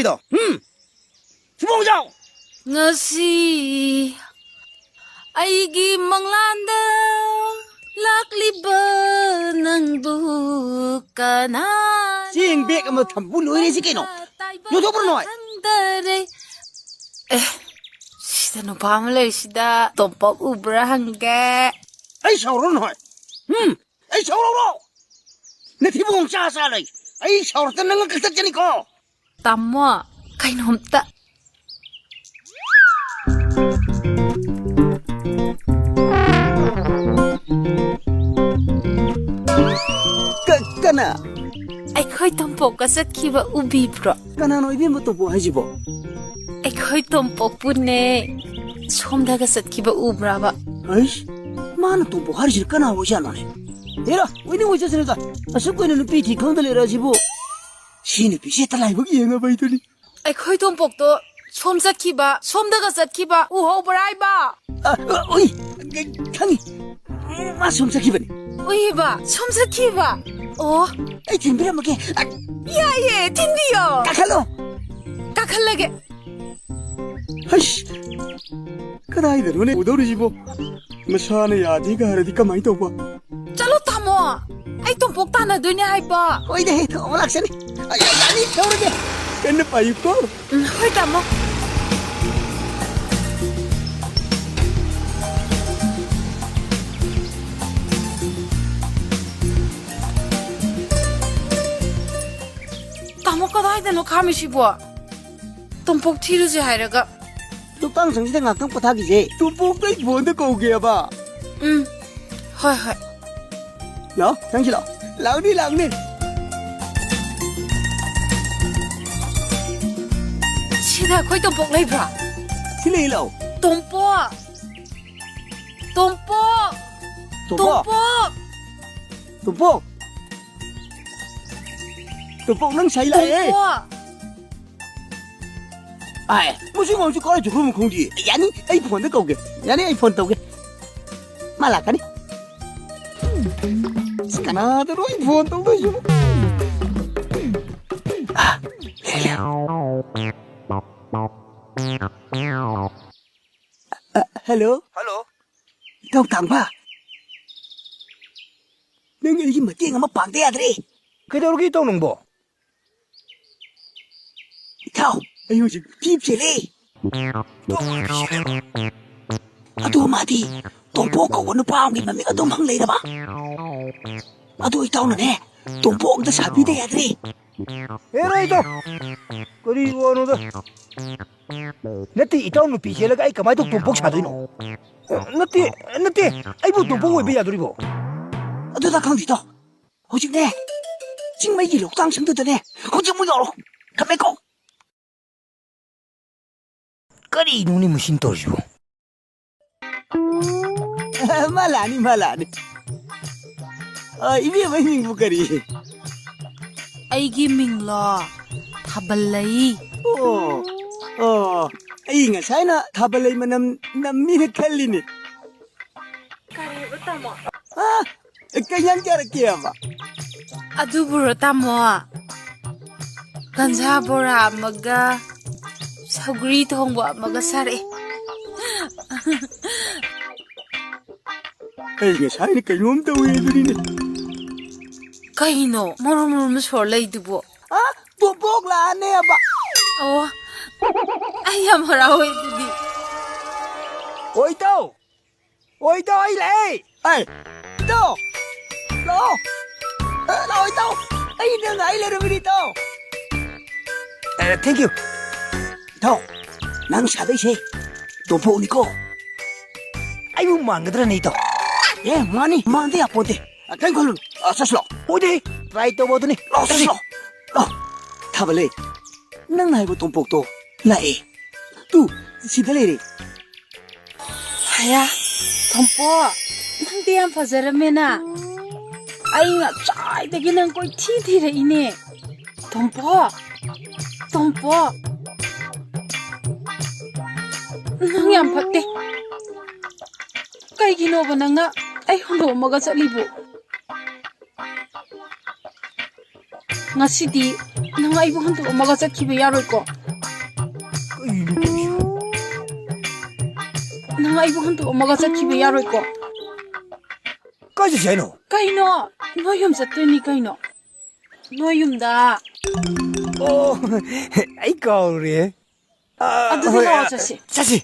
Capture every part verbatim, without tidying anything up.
ꯗꯣ, ꯍꯨꯝ? ꯁꯤꯕꯣꯡꯖꯥꯎ! ꯉꯁꯤ ꯑꯩꯒꯤ ꯃꯪꯂꯥꯟꯗ ꯂꯥꯛꯂꯤꯕ ꯅꯪꯕꯨ ꯀꯅꯥ? ꯆꯦꯡ ꯕꯦꯒ ꯑꯃ ꯊꯝꯕꯨ ꯂꯣꯏꯔꯦ ꯁꯤ ꯀꯩꯅꯣ? ꯌꯣꯟꯊꯣꯛꯄ꯭ꯔꯣ ꯅꯣꯏ? ꯈꯪꯗꯔꯦ꯫ ꯑꯦ, ꯁꯤꯗ ꯅꯨꯄꯥ ꯑꯃ ꯂꯩꯔꯤꯁꯤꯗ ꯇꯣꯝꯄꯣꯛ ꯎꯕ꯭ꯔꯥ ꯍꯪꯒꯦ꯫ ꯑꯩ ꯁꯥꯎꯔꯣ ꯅꯣꯏ? ꯎꯝ? ꯑꯩ ꯁꯥꯎꯔꯧꯔꯣ? ꯅꯊꯤꯕꯣꯡ ꯆꯥ ꯆꯥ ꯂꯩ꯫ ꯑꯩ ꯁꯥꯎꯔꯛꯇ ꯅꯪ ꯀꯛꯊꯠꯀꯅꯤꯀꯣ꯫ ꯇꯥꯃꯣ, ꯀꯩꯅꯣꯝꯇ꯫ ꯀ-, ꯀꯅꯥ? ꯑꯩꯈꯣꯏ ꯇꯣꯝꯄꯣꯛꯀ ꯆꯠꯈꯤꯕ ꯎꯕꯤꯕ꯭ꯔꯣ? ꯀꯅꯥꯅꯣ ꯏꯕꯦꯝꯃ ꯇꯣꯝꯄꯣꯛ ꯍꯥꯏꯁꯤꯕꯣ? ꯑꯩꯈꯣꯏ ꯇꯣꯝꯄꯣꯛꯄꯨꯅꯦ꯫ ꯁꯣꯝꯗꯒ ꯆꯠꯈꯤꯕ ꯎꯕ꯭ꯔꯥꯕ? ꯑꯩꯁ, ꯃꯥꯅ ꯇꯣꯝꯄꯣꯛ ꯍꯥꯏꯔꯤꯁꯤꯅ ꯀꯅꯥ ꯑꯣꯏꯖꯥꯠꯅꯣꯅꯦ? ꯍꯦꯔꯥ, ꯑꯣꯏꯅꯤꯡ ꯑꯣꯏꯖꯁꯅꯨꯗ꯫ ꯑꯁꯨꯛ ꯀꯨꯏꯅ ꯅꯨꯄꯤ ꯊꯤ ꯈꯪꯗ ꯂꯩꯔ ꯑꯁꯤꯕꯨ꯫ ꯁꯤ ꯅꯨꯄꯤꯁꯦ ꯍꯦꯛꯇ ꯂꯥꯏꯕꯛ ꯌꯦꯡꯉꯕꯩꯗꯨꯅꯤ꯫ ꯑꯩꯈꯣꯏ ꯇꯣꯝꯄꯣꯛꯇꯣ ꯁꯣꯝ ꯆꯠꯈꯤꯕ, ꯁꯣꯝꯗꯒ ꯆꯠꯈꯤꯕ ꯎꯍꯧꯕ꯭ꯔꯥ ꯍꯥꯏꯕ? ꯑ, ꯑ, ꯎꯏ, ꯈꯪꯉꯤ꯫ ꯃꯥ ꯁꯣꯝ ꯆꯠꯈꯤꯕꯅꯤ꯫ ꯎꯏꯕ, ꯁꯣꯝ ꯆꯠꯈꯤꯕ꯫ ꯑꯣ꯫ ꯑꯩ ꯊꯤꯟꯕꯤꯔꯝꯃꯒꯦ꯫ ꯑ, ꯌꯥꯏꯌꯦ, ꯊꯤꯟꯕꯤꯌꯣ꯫ ꯀꯥꯈꯠꯂꯣ꯫ ꯀꯥꯈꯠꯂꯒꯦ꯫ ꯍꯩꯁ! ꯀꯗꯥꯏꯗꯅꯣꯅꯦ ꯎꯗꯧꯔꯤꯁꯤꯕꯣ? ꯃꯁꯥꯅ ꯌꯥꯗꯦꯒ ꯍꯥꯏꯔꯗꯤ ꯀꯃꯥꯏꯅ ꯇꯧꯕ? ꯆꯠꯂꯣ ꯇꯥꯃꯣ, ꯑꯩ ꯇꯣꯝꯄꯣꯛ ꯇꯥꯟꯅꯗꯣꯏꯅꯦ ꯍꯥꯏꯕ꯫ ꯍꯣꯏꯅꯦ, ꯊꯣꯛꯑꯣ ꯂꯥꯛꯆꯅꯤ꯫ ꯑꯩ ꯌꯥꯅꯤ, ꯂꯧꯔꯒꯦ꯫ ꯀꯟꯅ ꯄꯥꯏꯌꯨꯀꯣ꯫ ꯎꯝ, ꯍꯣꯏ ꯇꯥꯃꯣ꯫ ꯇꯥꯃꯣ ꯀꯗꯥꯏꯗꯅꯣ ꯈꯥꯝꯃꯤꯁꯤꯕꯣ? ꯇꯣꯝꯄꯣꯛ ꯊꯤꯔꯨꯁꯦ ꯍꯥꯏꯔꯒ꯫ ꯇꯨꯝꯐꯝ ꯁꯪꯁꯤꯗ ꯉꯥꯛꯇꯪ ꯄꯣꯊꯥꯈꯤꯁꯦ꯫ ꯇꯣꯝꯄꯣꯛꯇꯣ ꯑꯩ ꯐꯣꯟꯗ ꯀꯧꯒꯦꯕ꯫ ꯎꯝ, ꯍꯣꯏ, ꯍꯣꯏ꯫ ꯂꯥꯛꯑꯣ, ꯆꯪꯁꯤ ꯂꯥꯛꯑꯣ꯫ ꯂꯥꯛꯅꯤ, ꯂꯥꯛꯅꯤ꯫ ꯁꯤꯗ ꯑꯩꯈꯣꯏ ꯇꯣꯝꯄꯣꯛ ꯂꯩꯕ꯭ꯔꯥ? ꯁꯤ ꯂꯩ, ꯂꯥꯛꯑꯣ꯫ ꯇꯣꯝꯄꯣꯛ! ꯇꯣꯝꯄꯣꯛ! ꯇꯣꯝꯄꯣꯛ! ꯇꯣꯝꯄꯣꯛ! ꯇꯣꯝꯄꯣꯛ! ꯇꯣꯝꯄꯣꯛ, ꯅꯪ ꯁꯥꯏ ꯂꯥꯛꯑꯦ꯫ ꯇꯣꯝꯄꯣꯛ! ꯑꯥꯏ, ꯃꯁꯤ ꯑꯉꯥꯡꯁꯤ ꯀꯥꯏ ꯆꯠꯈ꯭ꯔꯕꯅꯣ ꯈꯪꯗꯦ꯫ ꯌꯥꯅꯤ, ꯑꯩ ꯐꯣꯟꯗ ꯀꯧꯒꯦ꯫ ꯌꯥꯅꯤ, ꯑꯩ ꯐꯣꯟ ꯇꯧꯒꯦ꯫ ꯃꯥ ꯂꯥꯛꯀꯅꯤ꯫ ꯑꯁ, ꯀꯅꯥꯗꯅꯣ ꯑꯩ ꯐꯣꯟ ꯇꯧꯗꯣꯏꯁꯤꯕꯨ? ꯑ, ꯍꯜꯂꯣ꯫ ꯍꯜꯂꯣ꯫ ꯏꯇꯥꯎ ꯇꯥꯡꯕ꯫ ꯅꯪ ꯑꯩꯒꯤ ꯃꯇꯦꯡ ꯑꯃ ꯄꯥꯡꯗ ꯌꯥꯗ꯭ꯔꯦ꯫ ꯀꯩꯗꯧꯔꯒꯦ ꯏꯇꯥꯎ ꯅꯪꯕꯣ? ꯏꯇꯥꯎ, ꯑꯩ ꯍꯧꯖꯤꯛ ꯅꯨꯄꯤ ꯑꯃ ꯆꯦꯜꯂꯦ꯫ ꯑꯗꯣ ꯃꯥꯗꯤ ꯇꯣꯝꯄꯣꯛ ꯀꯧꯕ ꯅꯨꯄꯥ ꯑꯃꯒꯤ ꯃꯃꯤꯡ ꯑꯗꯨꯝ ꯍꯪ ꯂꯩꯔꯕ꯫ ꯑꯗꯣ ꯏꯇꯥꯎꯅꯅꯦ, ꯇꯣꯝꯄꯣꯛ ꯑꯝꯇ ꯁꯥꯕꯤꯗ ꯌꯥꯗ꯭ꯔꯦ꯫ ꯍꯦꯔꯥ ꯏꯇꯥꯎ, ꯀꯔꯤ ꯋꯥꯅꯣꯗ? ꯅꯠꯇꯦ, ꯏꯇꯥꯎ ꯅꯨꯄꯤ ꯆꯦꯜꯂꯒ ꯑꯩ ꯀꯃꯥꯏꯅ ꯇꯧ ꯇꯣꯝꯄꯣꯛ ꯁꯥꯗꯣꯏꯅꯣ? ꯅꯠꯇꯦ, ꯅꯠꯇꯦ, ꯑꯩꯕꯨ ꯇꯣꯝꯄꯣꯛ ꯑꯣꯏꯕ ꯌꯥꯗꯣꯔꯤꯕꯣ? ꯑꯗꯨꯗ ꯈꯪꯗꯦ ꯏꯇꯥꯎ꯫ ꯍꯧꯖꯤꯛꯅꯦ, ꯆꯤꯡꯃꯩꯒꯤ ꯂꯣꯛꯇꯥꯡ ꯁꯪꯗꯨꯗꯅꯦ, ꯍꯧꯖꯤꯛꯃꯛ ꯌꯧꯔꯣ꯫ ꯊꯝꯃꯦꯀꯣ꯫ ꯀꯔꯤꯅꯣꯅꯦ ꯃꯁꯤꯅ ꯇꯧꯔꯤꯁꯤꯕꯣ? ꯃꯥ ꯂꯥꯛꯑꯅꯤ, ꯃꯥ ꯂꯥꯛꯑꯅꯤ꯫ ꯑ, ꯏꯕꯦꯝꯃ, ꯃꯤꯡꯕꯨ ꯀꯔꯤ? ꯑꯩꯒꯤ ꯃꯤꯡꯂꯣ? ꯊꯥꯕꯜꯂꯩ꯫ ꯑꯣ, ꯑꯣ, ꯑꯩ ꯉꯁꯥꯏꯅ ꯊꯥꯕꯜꯂꯩ ꯃꯅꯝ ꯅꯝꯃꯤꯅ ꯈꯜꯂꯤꯅꯦ꯫ ꯀꯔꯤꯕ, ꯇꯥꯃꯣ? ꯑ, ꯀꯩ ꯏꯟꯖꯥꯡ ꯆꯥꯔꯛꯀꯦꯕ? ꯑꯗꯨꯕꯨꯔꯣ, ꯇꯥꯃꯣ? ꯒꯟꯖꯥ ꯕꯣꯔꯥ ꯑꯃꯒ ꯁꯧꯒ꯭ꯔꯤ ꯊꯣꯡꯕ ꯑꯃꯒ ꯆꯥꯔꯛꯑꯦ꯫ ꯑꯩ ꯉꯁꯥꯏꯅ ꯀꯩꯅꯣꯝ ꯇꯧꯏ ꯑꯗꯨꯅꯤꯅꯦ꯫ ꯀꯩꯅꯣ ꯃꯔꯨꯝ ꯃꯔꯨꯝ ꯁꯣꯔ ꯂꯩꯗꯨꯕꯣ? ꯑ, ꯇꯣꯝꯄꯣꯛ ꯂꯥꯛꯑꯅꯦꯕ꯫ ꯑꯣ, ꯑꯩ ꯌꯥꯝ ꯍꯔꯥꯎꯋꯦ ꯑꯗꯨꯗꯤ꯫ ꯑꯣꯏ ꯏꯇꯥꯎ, ꯑꯣꯏ ꯏꯇꯥꯎ, ꯑꯩ ꯂꯥꯛꯑꯦ꯫ ꯑꯩ, ꯏꯇꯥꯎ, ꯂꯥꯛꯑꯣ꯫ ꯑ, ꯂꯥꯛꯑꯣ ꯏꯇꯥꯎ, ꯑꯩ ꯅꯪ ꯉꯥꯏ ꯂꯩꯔꯝꯃꯤꯅꯤ ꯏꯇꯥꯎ꯫ ꯑ, thank you꯫ ꯏꯇꯥꯎ, ꯅꯪ ꯁꯥꯗꯣꯏꯁꯦ ꯇꯣꯝꯄꯣꯛꯅꯤꯀꯣ꯫ ꯑꯩꯕꯨ ꯃꯥꯟꯒꯗ꯭ꯔꯅꯦ ꯏꯇꯥꯎ? ꯑꯦ, ꯃꯥꯅꯤ, ꯃꯥꯟꯗ ꯌꯥꯄꯣꯟꯇꯦ꯫ ꯑ, ꯀꯩꯝ ꯈꯜꯂꯨꯅꯨ꯫ ꯑ, ꯆꯠꯁꯤꯂꯣ꯫ ꯍꯣꯏꯗꯤ, try ꯇꯧꯕ ꯑꯗꯨꯅꯤ꯫ ꯂꯥꯛꯑꯣ, ꯆꯠꯁꯤꯂꯣ꯫ ꯂꯥꯛꯑꯣ꯫ ꯊꯥꯕꯜꯂꯩ, ꯅꯪꯅ ꯍꯥꯏꯕ ꯇꯣꯝꯄꯣꯛꯇꯣ ꯂꯥꯛꯑꯦ꯫ ꯇꯨ, ꯁꯤꯗ ꯂꯩꯔꯦ꯫ ꯍꯌꯥ, ꯇꯣꯝꯄꯣꯛ, ꯅꯪꯗꯤ ꯌꯥꯝ ꯐꯖꯔꯝꯃꯦꯅ꯫ ꯑꯩ ꯉꯁꯥꯏꯗꯒꯤ ꯅꯪ ꯀꯣꯏꯊꯤ ꯊꯤꯔꯛꯏꯅꯦ꯫ ꯇꯣꯝꯄꯣꯛ, ꯇꯣꯝꯄꯣꯛ, ꯅꯪ ꯌꯥꯝ ꯐꯠꯇꯦ꯫ ꯀꯩꯒꯤꯅꯣꯕ ꯅꯪꯅ ꯑꯩ ꯍꯨꯟꯗꯣꯛꯑꯝꯃꯒ ꯆꯠꯂꯤꯕꯣ? ꯉꯁꯤꯗꯤ ꯅꯪ ꯑꯩꯕꯨ ꯍꯨꯟꯗꯣꯛꯑꯝꯃꯒ ꯆꯠꯈꯤꯕ ꯌꯥꯔꯣꯏꯀꯣ? ꯀꯩꯅꯣ ꯇꯧꯔꯤꯁꯤꯕꯣ? ꯅꯪ ꯑꯩꯕꯨ ꯍꯨꯟꯗꯣꯛꯑꯝꯃꯒ ꯆꯠꯈꯤꯕ ꯌꯥꯔꯣꯏꯀꯣ? ꯀꯥꯏ ꯆꯠꯁꯦ ꯍꯥꯏꯅꯣ? ꯀꯩꯅꯣ? ꯅꯣꯏ ꯌꯨꯝ ꯆꯠꯇꯣꯏꯅꯤ ꯀꯩꯅꯣ? ꯅꯣꯏ ꯌꯨꯝꯗ꯫ ꯑꯣ, ꯑꯩ ꯀꯥꯎꯔꯦ꯫ ꯑ, ꯑꯗꯨꯗꯤ ꯍꯣꯏ, ꯂꯥꯛꯑꯣ, ꯑ, ꯆꯠꯁꯤ꯫ ꯆꯠꯁꯤ꯫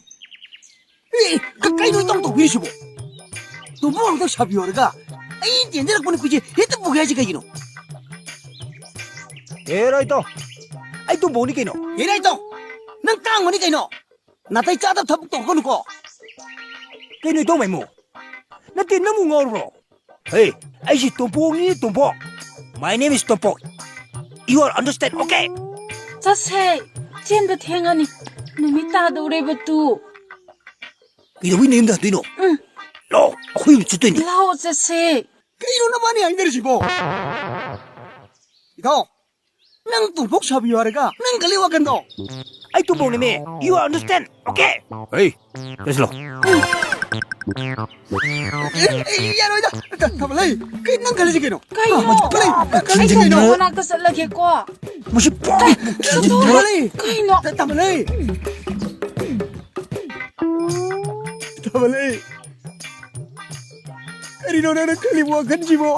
ꯑꯦ, ꯀ-, ꯀꯩꯅꯣ ꯏꯇꯧ ꯇꯧꯕꯤꯔꯤꯁꯤꯕꯣ? ꯇꯣꯝꯕ ꯑꯃꯨꯛꯇ ꯁꯥꯕꯤꯌꯨ ꯍꯥꯏꯔꯒ ꯑꯩ ꯇꯦꯟꯖꯔꯛꯄ ꯅꯨꯄꯤꯁꯦ ꯍꯦꯛꯇ ꯄꯨꯒꯦ ꯍꯥꯏꯁꯦ ꯀꯩꯒꯤꯅꯣ? ꯍꯦꯔꯥ ꯏꯇꯥꯎ, ꯑꯩ ꯇꯣꯝꯕꯣꯅꯤ ꯀꯩꯅꯣ꯫ ꯍꯦꯔꯥ ꯏꯇꯥꯎ, ꯅꯪ ꯀꯥꯡꯕꯅꯤ ꯀꯩꯅꯣ꯫ ꯅꯥꯇꯩ ꯆꯥꯗꯕ ꯊꯕꯛ ꯇꯧꯔꯛꯀꯅꯨꯀꯣ꯫ ꯀꯩꯅꯣ ꯏꯇꯥꯎ ꯃꯥꯏꯃꯣ? ꯅꯠꯇꯦ, ꯅꯪꯕꯨ ꯉꯥꯎꯔꯕ꯭ꯔꯣ? ꯍꯦ, ꯑꯩꯁꯤ ꯇꯣꯝꯄꯣꯛꯅꯤ, Tompok. My name is Tompok. You are understand, okay? ꯆꯠꯁꯦ, ꯆꯦꯟꯕ ꯊꯦꯡꯉꯅꯤ꯫ ꯅꯨꯃꯤꯠ ꯇꯥꯗꯧꯔꯦꯕ ꯇꯨ꯫ ꯀꯩꯗꯧꯕꯩ ꯅꯌꯨꯝꯗ ꯍꯟꯗꯣꯏꯅꯣ? ꯎꯝ꯫ ꯂꯥꯛꯑꯣ, ꯑꯩꯈꯣꯏ ꯌꯨꯝ ꯆꯠꯇꯣꯏꯅꯦ꯫ ꯂꯥꯛꯑꯣ ꯆꯠꯁꯦ꯫ ꯀꯩꯅꯣ ꯅꯕꯥꯅꯤ ꯍꯥꯏꯅꯔꯤꯁꯤꯕꯣ? ꯏꯇꯥꯎ, ꯅꯪ ꯇꯣꯝꯄꯣꯛ ꯁꯥꯕꯤꯌꯨ ꯍꯥꯏꯔꯒ ꯅꯪ ꯈꯜꯂꯤ ꯋꯥꯈꯟꯗꯣ꯫ ꯑꯩ ꯇꯣꯝꯄꯣꯛꯅꯦꯃꯦ꯫ You understand? Okay? ꯍꯩ, ꯆꯠꯁꯤꯂꯣ꯫ ꯑꯦ, ꯑꯦ, ꯌꯥꯔꯣꯏꯗ꯫ ꯊ-, ꯊꯥꯕꯂꯩ, ꯀꯩ ꯅꯪ ꯈꯜꯂꯤꯁꯤ ꯀꯩꯅꯣ? ꯀꯩꯅꯣ? ꯊꯥꯕꯂꯩ, ꯅꯪ ꯈꯜꯂꯤꯁꯤ ꯑꯩ ꯀꯩꯅꯣ? ꯇꯣꯝꯄꯣꯛ ꯃꯅꯥꯛꯇ ꯆꯠꯂꯒꯦꯀꯣ꯫ ꯃꯁꯤ ꯄꯥ-, ꯊꯥꯕꯂꯩ, ꯊꯥꯕꯂꯩ꯫ ꯀꯩꯅꯣ? ꯊ-, ꯊꯥꯕꯂꯩ꯫ ꯊꯥꯕꯂꯩ꯫ ꯀꯔꯤꯅꯣ ꯅꯪꯅ ꯈꯜꯂꯤꯕ ꯋꯥꯈꯜꯁꯤꯕꯣ?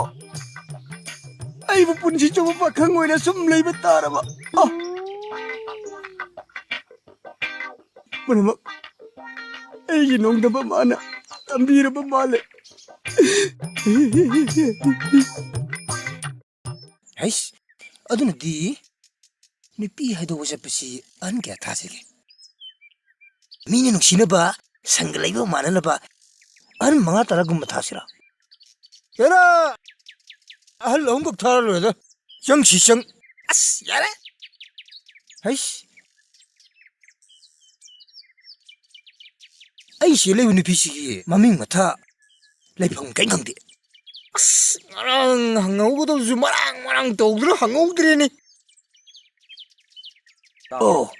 ꯑꯩꯕꯨ ꯄꯨꯟꯁꯤ ꯆꯨꯞꯄ ꯄꯥꯈꯪ ꯑꯣꯏꯅ ꯁꯨꯝ ꯂꯩꯕ ꯇꯥꯔꯕ? ꯑ! ꯄꯨꯝꯅꯃꯛ ꯑꯩꯒꯤ ꯅꯣꯡꯗꯝꯕ ꯃꯥꯅ ꯇꯝꯕꯤꯔꯕ ꯃꯥꯜꯂꯦ꯫ ꯍꯩꯁ, ꯑꯗꯨꯅꯗꯤ ꯅꯨꯄꯤ ꯍꯥꯏꯗꯣꯛꯄ ꯆꯠꯄꯁꯤ ꯑꯍꯟ ꯀꯌꯥ ꯊꯥꯁꯤꯒꯦ? ꯃꯤꯅ ꯅꯨꯡꯁꯤꯅꯕ, ꯁꯪꯒ ꯂꯩꯕ ꯃꯥꯟꯅꯅꯕ ꯑꯍꯟ ꯃꯉꯥ ꯇꯔꯥꯒꯨꯝꯕ ꯊꯥꯁꯤꯔꯥ? ꯍꯦꯔꯥ! ꯑꯍꯜ ꯑꯍꯨꯝꯈꯛ ꯊꯥꯔ ꯂꯣꯏꯔꯦꯗ꯫ ꯆꯪꯁꯤ ꯆꯪ-, ꯑꯁ, ꯌꯥꯔꯦ! ꯍꯩꯁ! ꯑꯩ ꯁꯤ ꯂꯩꯕ ꯅꯨꯄꯤꯁꯤꯒꯤ ꯃꯃꯤꯡ ꯃꯊꯥ ꯂꯩꯐꯝ ꯀꯩꯝ ꯈꯪꯗꯦ꯫ ꯑꯁ, ꯉꯔꯥꯡ ꯍꯪꯍꯧꯒꯗꯕꯁꯨ ꯃꯔꯥꯡ ꯃꯔꯥꯡ ꯇꯧꯗꯅ ꯍꯪꯍꯧꯗ꯭ꯔꯦꯅꯦ꯫ ꯑꯣ,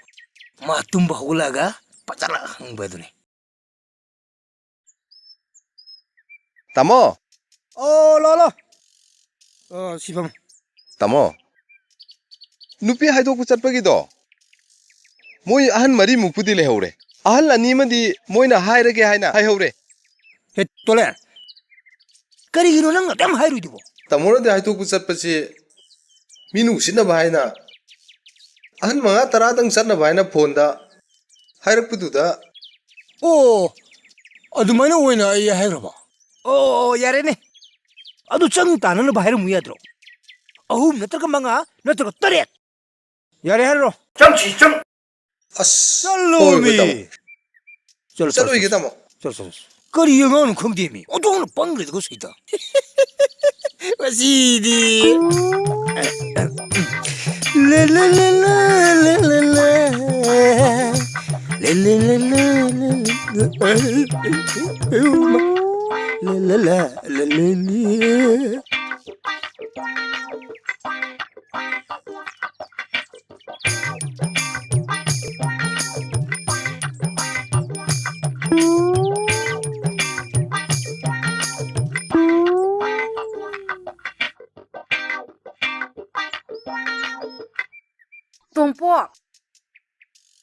ꯃꯥ ꯇꯨꯝꯕ ꯍꯧꯒꯠꯂꯛꯑꯒ ꯐꯖꯅ ꯍꯪꯕ ꯑꯗꯨꯅꯤ꯫ ꯇꯥꯃꯣ! ꯑꯣ, ꯂꯥꯛꯑꯣ, ꯂꯥꯛꯑꯣ꯫ ꯑꯣ, ꯁꯤ ꯐꯝꯃꯣ꯫ ꯇꯥꯃꯣ, ꯅꯨꯄꯤ ꯍꯥꯏꯗꯣꯛꯄ ꯆꯠꯄꯒꯤꯗꯣ, ꯃꯣꯏ ꯑꯍꯟ ꯃꯔꯤꯃꯨꯛꯄꯨꯗꯤ ꯂꯩꯍꯧꯔꯦ꯫ ꯑꯍꯜ ꯑꯅꯤ ꯑꯃꯗꯤ ꯃꯣꯏꯅ ꯍꯥꯏꯔꯒꯦ ꯍꯥꯏꯅ ꯍꯥꯏꯍꯧꯔꯦ꯫ ꯍꯦ, ꯇꯣꯂꯦ꯫ ꯀꯔꯤꯒꯤꯅꯣ ꯅꯪꯅ ꯑꯗꯨꯝ ꯍꯥꯏꯔꯨꯏꯗꯨꯕꯣ? ꯇꯥꯃꯣꯅꯗꯤ ꯍꯥꯏꯗꯣꯛꯄ ꯆꯠꯄꯁꯤ ꯃꯤ ꯅꯨꯡꯁꯤꯠꯅꯕ ꯍꯥꯏꯅ, ꯑꯍꯟ ꯃꯉꯥ ꯇꯔꯥꯗꯪ ꯆꯠꯅꯕ ꯍꯥꯏꯅ ꯐꯣꯟꯗ ꯍꯥꯏꯔꯛꯄꯗꯨꯗ꯫ ꯑꯣ, ꯑꯗꯨꯃꯥꯏꯅ ꯑꯣꯏꯅ ꯑꯩ ꯍꯥꯏꯈ꯭ꯔꯕ? ꯑꯣ, ꯌꯥꯔꯦꯅꯦ꯫ ꯑꯗꯨ ꯆꯪ ꯇꯥꯅꯅꯕ ꯍꯥꯏꯔꯝꯃꯨ ꯌꯥꯗ꯭ꯔꯣ? ꯑꯍꯨꯝ ꯅꯠꯇ꯭ꯔꯒ ꯃꯉꯥ ꯅꯠꯇ꯭ꯔꯒ ꯇꯔꯦꯠ꯫ ꯌꯥꯔꯦ ꯍꯥꯏꯔꯣ꯫ ꯆꯪꯁꯤ, ꯆꯪ꯫ ꯑꯁ, ꯆꯠꯂꯣ ꯍꯣꯏ, ꯍꯣꯏ, ꯃꯤ꯫ ꯇꯥꯃꯣ꯫ ꯆꯠꯂꯣ, ꯆꯠꯂꯣ, ꯆꯠꯂꯣꯏꯒꯦ, ꯆꯠꯂꯣ꯫ ꯇꯥꯃꯣ꯫ ꯆꯠꯂꯣ, ꯆꯠꯂꯣ, ꯆꯠꯂꯣ꯫ ꯀꯔꯤ ꯑꯉꯥꯡꯅꯣ ꯈꯪꯗꯦ ꯃꯤ꯫ ꯑꯣꯟꯊꯣꯛꯅ ꯄꯪꯈ꯭ꯔꯦꯗꯀꯣ ꯁꯤꯗ꯫ ꯃꯁꯤꯗꯤ꯫ ꯂꯦ, ꯂꯦ, ꯂꯦ, ꯂꯦ, ꯂꯦ, ꯂꯦ, ꯂꯦ꯫ ꯂꯦ, ꯂꯦ, ꯂꯦ, ꯂꯦ, ꯂꯦ, ꯂꯦ꯫ ꯂꯦ, ꯂꯦ, ꯂꯦ, ꯂꯦ, ꯂꯦ꯫ ꯇꯣꯝꯄꯣꯛ!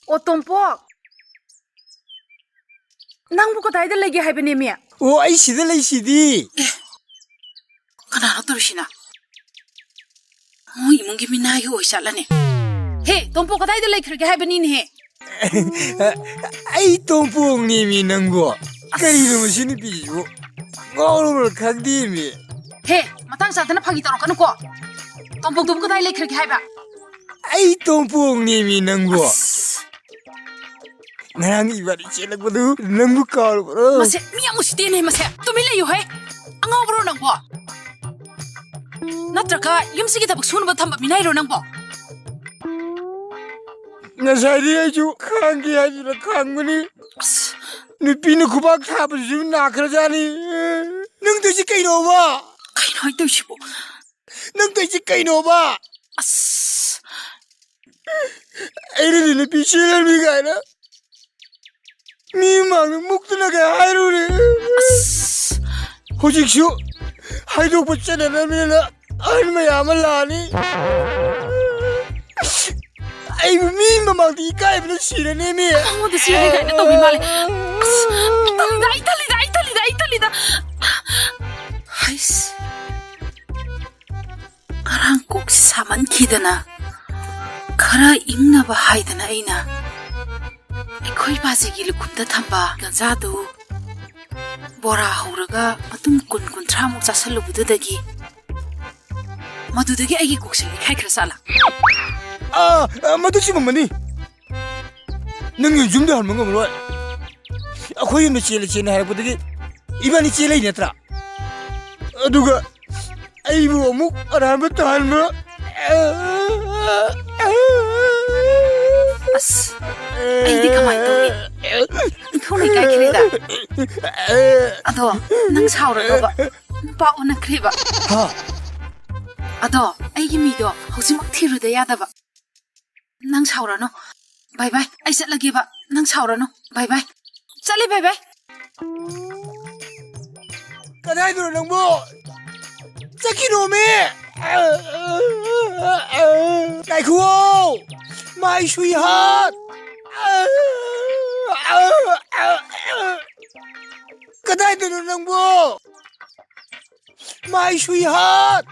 ꯑꯣ, ꯇꯣꯝꯄꯣꯛ! ꯅꯪꯕꯨ ꯀꯗꯥꯏꯗ ꯂꯩꯒꯦ ꯍꯥꯏꯕꯅꯦꯃꯤ? ꯑꯣ, ꯑꯩ ꯁꯤꯗ ꯂꯩꯁꯤꯗꯤ꯫ ꯑꯦ, ꯀꯅꯥꯅꯣ ꯇꯧꯔꯤꯁꯤꯅ? ꯃꯣꯏ ꯏꯃꯨꯡꯒꯤ ꯃꯤꯅꯥꯏꯒꯤ ꯑꯣꯏ ꯆꯠꯂꯅꯤ꯫ ꯍꯦ, ꯇꯣꯝꯄꯣꯛ ꯀꯗꯥꯏꯗ ꯂꯩꯈ꯭ꯔꯒꯦ ꯍꯥꯏꯕꯅꯤꯅꯦꯍꯦ? ꯑꯩ ꯇꯣꯝꯄꯣꯛꯅꯦꯃꯤ ꯅꯪꯕꯣ꯫ ꯀꯔꯤꯅꯣ ꯃꯁꯤ ꯅꯨꯄꯤꯁꯤꯕꯨ? ꯉꯥꯎꯔꯕ꯭ꯔꯥ ꯈꯪꯗꯦꯃꯤ꯫ ꯍꯦ, ꯃꯇꯥꯡ ꯆꯥꯗꯅ ꯐꯥꯒꯤ ꯇꯧꯔꯛꯀꯅꯨꯀꯣ꯫ ꯇꯣꯝꯄꯣꯛꯇꯨꯕꯨ ꯀꯗꯥꯏ ꯂꯩꯈ꯭ꯔꯒꯦ ꯍꯥꯏꯕ? ꯑꯩ ꯇꯣꯝꯄꯣꯛꯅꯦꯃꯤ ꯅꯪꯕꯣ꯫ ꯑꯁ꯫ ꯉꯔꯥꯡ ꯏꯕꯥꯅꯤ ꯆꯦꯜꯂꯛꯄꯗꯨ ꯅꯪꯕꯨ ꯀꯥꯎꯔꯕ꯭ꯔꯣ? ꯃꯁꯦ, ꯃꯤ ꯌꯥꯝ ꯎꯁꯤꯠꯇꯦꯅꯦ ꯃꯁꯦ꯫ ꯇꯨꯃꯤꯟ ꯂꯩꯌꯨꯍꯦ꯫ ꯑꯉꯥꯎꯕꯔꯣ ꯅꯪꯕꯣ? ꯅꯠꯇ꯭ꯔꯒ ꯌꯨꯝꯁꯤꯒꯤ ꯊꯕꯛ ꯁꯨꯅꯕ ꯊꯝꯕ ꯃꯤꯅꯥꯏꯔꯣ ꯅꯪꯕꯣ? ꯉꯁꯥꯏꯗꯤ ꯑꯩꯁꯨ ꯈꯥꯡꯒꯦ ꯍꯥꯏꯗꯨꯅ ꯈꯥꯡꯕꯅꯤ꯫ ꯑꯁ꯫ ꯅꯨꯄꯤꯅ ꯈꯨꯕꯥꯛ ꯊꯥꯕꯁꯤꯁꯨ ꯅꯥꯈ꯭ꯔꯖꯥꯠꯅꯤ꯫ ꯅꯪ ꯇꯧꯏꯁꯤ ꯀꯩꯅꯣꯕ? ꯀꯩꯅꯣ ꯑꯩ ꯇꯧꯏꯁꯤꯕꯣ? ꯅꯪ ꯇꯧꯏꯁꯤ ꯀꯩꯅꯣꯕ? ꯑꯁ꯫ ꯑꯩꯅꯗꯤ ꯅꯨꯄꯤ ꯆꯦꯜꯂꯝꯃꯤ ꯀꯥꯏꯅ ꯃꯤ ꯃꯥꯡꯗ ꯃꯨꯛꯇꯅ ꯀꯩ ꯍꯥꯏꯔꯨꯔꯦ? ꯑꯁ꯫ ꯍꯧꯖꯤꯛꯁꯨ ꯍꯥꯏꯗꯣꯛꯄ ꯆꯠꯅꯗꯕꯅꯤꯅ ꯑꯍꯟ ꯃꯌꯥꯝ ꯑꯃ ꯂꯥꯛꯑꯅꯤ꯫ ꯑꯩꯕꯨ ꯃꯤ ꯃꯃꯥꯡꯗ ꯏꯀꯥꯏꯕꯅ ꯁꯤꯔꯅꯦꯃꯤ꯫ ꯃꯉꯣꯟꯗ ꯆꯦꯜꯂꯦ ꯀꯥꯏꯅ ꯇꯧꯕꯤ ꯃꯥꯜꯂꯦ꯫ ꯑꯁ, ꯑꯩ ꯇꯜꯂꯤꯗ, ꯑꯩ ꯇꯜꯂꯤꯗ, ꯑꯩ ꯇꯜꯂꯤꯗ, ꯑꯩ ꯇꯜꯂꯤꯗ꯫ ꯍꯩꯁ꯫ ꯉꯔꯥꯡ ꯀꯣꯛꯁꯤ ꯁꯥꯃꯟꯈꯤꯗꯅ ꯈꯔ ꯏꯪꯅꯕ ꯍꯥꯏꯗꯅ ꯑꯩꯅ ꯑꯩꯈꯣꯏ ꯕꯥꯖꯤꯒꯤ ꯂꯨꯈꯨꯝꯗ ꯊꯝꯕ ꯒꯟꯖꯥꯗꯨ ꯕꯣꯔꯥ ꯍꯧꯔꯒ ꯃꯇꯨꯝ ꯀꯨꯟ ꯀꯨꯟꯊ꯭ꯔꯥꯃꯨꯛ ꯆꯥꯁꯜꯂꯨꯕꯗꯨꯗꯒꯤ ꯃꯗꯨꯗꯒꯤ ꯑꯩꯒꯤ ꯀꯣꯛꯁꯦ ꯂꯩꯈꯥꯏꯈ꯭ꯔ ꯖꯥꯠꯂꯥ? ꯑꯥ, ꯑꯥ, ꯃꯗꯨ ꯆꯨꯝꯃꯝꯃꯅꯤ꯫ ꯅꯪ ꯌꯨꯝꯗ ꯍꯟꯕ ꯉꯝꯃꯔꯣꯏ꯫ ꯑꯩꯈꯣꯏ ꯌꯨꯝꯗ ꯆꯦꯜꯂꯦ, ꯆꯦꯜꯂꯦ ꯍꯥꯏꯔꯛꯄꯗꯒꯤ ꯏꯕꯥꯅꯤ ꯆꯦꯜꯂꯛꯏ ꯅꯠꯇ꯭ꯔꯥ? ꯑꯗꯨꯒ ꯑꯩꯕꯨ ꯑꯃꯨꯛ ꯑꯔꯥꯟꯕ ꯇꯥꯍꯟꯕ꯫ ꯑꯁ, ꯑꯩꯗꯤ ꯀꯃꯥꯏ ꯇꯧꯅꯤ? ꯏꯊꯧꯅ ꯏꯀꯥꯏꯈ꯭ꯔꯦꯗ꯫ ꯑꯗꯣ, ꯅꯪ ꯁꯥꯎꯔꯅꯣꯕ꯫ ꯅꯨꯄꯥ ꯑꯣꯟꯅꯈ꯭ꯔꯦꯕ꯫ ꯍꯥ? ꯑꯗꯣ, ꯑꯩꯒꯤ ꯃꯤꯗꯣ ꯍꯧꯖꯤꯛꯃꯛ ꯊꯤꯔꯨꯗ ꯌꯥꯗꯕ꯫ ꯅꯪ ꯁꯥꯎꯔꯅꯨ꯫ ꯕꯥꯏ ꯕꯥꯏ꯫ ꯑꯩ ꯆꯠꯂꯒꯦꯕ꯫ ꯅꯪ ꯁꯥꯎꯔꯅꯨ꯫ ꯕꯥꯏ ꯕꯥꯏ꯫ ꯆꯠꯂꯦ, ꯕꯥꯏ ꯕꯥꯏ꯫ ꯀꯗꯥꯏꯗꯅꯣ ꯅꯪꯕꯣ? ꯆꯠꯈꯤꯅꯣꯃꯤ! ꯉꯥꯏꯈꯨꯋꯣ! My sweetheart! ꯀꯗꯥꯏꯗꯅꯣ ꯅꯪꯕꯣ? My sweetheart!